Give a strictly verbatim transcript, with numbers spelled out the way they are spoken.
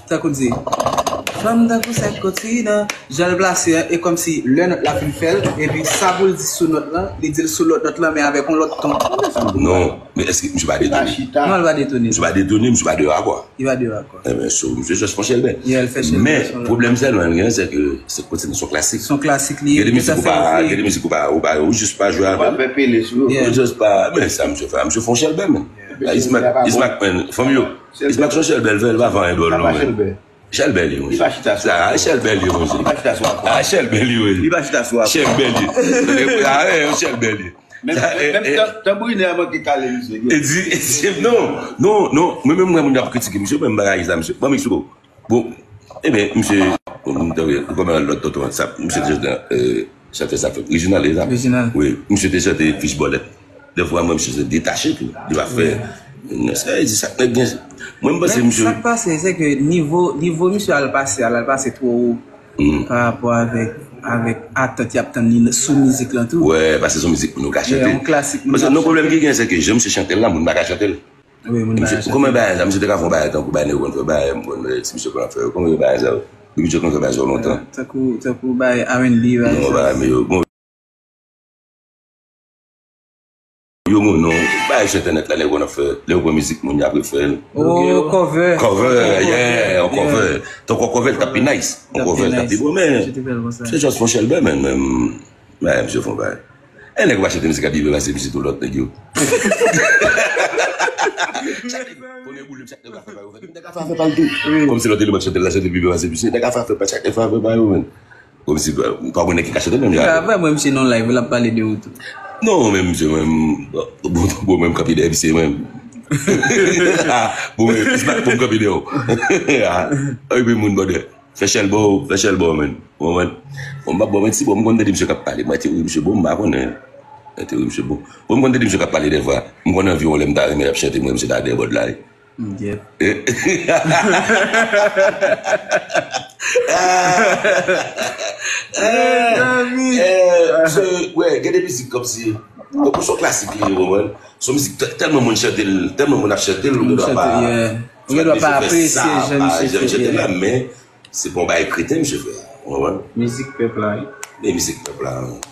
Tankou di, fanm tankou sèt kontinan, jan l plase an, e kòmsi lè nòt la fin fè l, epi sa pou l di sou nòt lan, li di l sou lòt nòt lan, men avèk yon lòt ton. Non, men èske misye pa detone? Non, l pa detone. Misye pa detone, misye pa deyò akò. Li pa deyò akò. Ebyen, so, misye just fè chèlbè. Yeah, l fè chèlbè. Men, pwoblèm sèlman l gen, se ke sèt kontinan se yon klasik. Se yon klasik, li. Gen de mizik ou pa, gen de mizik ou pa, ou pa, ou just pa jwe avè l. Ou pa pè pele sou yo. Yeah. Ou just pa, men sa misye fè, misye fè yon chèlbè, men. Ismack, Ismack, men, fanm yo. Ismack se yon chèlbè l fè, l pa fè anyen dwòl, non, men. Chèlbè li, wi. Li pa chita sou akò. Chèlbè li, wi. Li pa chita sou akò. Ah, chèlbè li, wi. Li pa chita sou akò. Chèlbè li. Ah, eh, chèlbè li. Menm, menm tan- tanbourinè a manke kale misye. E di, e di, non, non, non. Mwen menm, mwen, moun ap kritike misye, mwen, m pa ka sa, misye. Bon, misye, bon. Bon, ebyen, misye, bon, m te wè, kòman lòt tonton an, sa, misye te chante, euh, chante sa, Reginald, e sa? Reginald. Wi, misye te chante Fiche Bòlèt. Defwa, mwen, misye se detache tou. Li pa fè. Non, sa vle di sa k nèg gen. Mwen, m panse, Men misye. Sa k pase, se ke nivo, nivo misye al pase, al, al pase twò wo pa rapò avèk, avèk atant y ap tann li sou mizik lan tou. Wè, paske se yon mizik pou nou ka chante. Yon klasik nou Paske ka non, pwoblèm ki gen, se ke jan misye chante l la, moun pa ka chante l. Wi, moun pa ka chante. Kòman bagay sa, misye te ka fè yon bagay tankou bagay nèg yo konn fè, bagay m konn wè ti misye konn fè, kòman bagay sa, depi misye konn fè bagay sa lontan. Tankou, tankou bay R and B, bagay Non, sa. Bagay, men yo, bon. Yo, bon, non, bagay sou entènèt la, nèg yo konn ap fè, lè yo pran mizik moun, y ap refè l. Oh, cover. Cover, yeah, on cover. Tankou on cover, l t ap pi nice. On cover, l t ap pi bon, men. Se just fè yon chèlbè, men, men, men, misye fè yon bagay. E nèg ou pa chante mizik a pi byen pase misye tou lòt nèg yo. Chak nèg, konnen boule, chak nèg ka fè bagay yo fè. Nèg ka fè afè pa l tou. Kòmsi lòt eleman k chante l la chante pi byen pase misye. Nèg ka fè afè pa chak nèg fè afè pa yo, men. Kòmsi, pa bon nèg ki ka chante menm jan. Apre mwen, misye nan live, l ap pale de ou tou. Non, men misye, men, bon, bon, men m kanpe dèyè misye, men. Bon, men, it's not pou m kanpe dèyè ou. Ah, epi moun bòdè. Fè chèlbè w, fè chèlbè w, men. Ou konprann? Bon, m pa bon, men si bon, m konn tande misye k ap pale. Mwen te ri misye bon, m pa konnen. Mwen te ri misye bon. Bon, m konn tande misye k ap pale defwa. M konn anvi wè lè m ta renmen l ap chante, mwen, misye ta dèyè bòd la. Yep. Wè, gen de mizik kòmsi. Bon, se yon klasik li ye, ou konprann? Se yon mizik tèlman moun chante l, tèlman moun ap chante l, ou gen dwa pa. Ou gen dwa pa apresye jan misye chante la, men se pa yon bagay kreten misye fè, ou konprann? Mizik pèp la, wi. Men mizik pèp la, wi.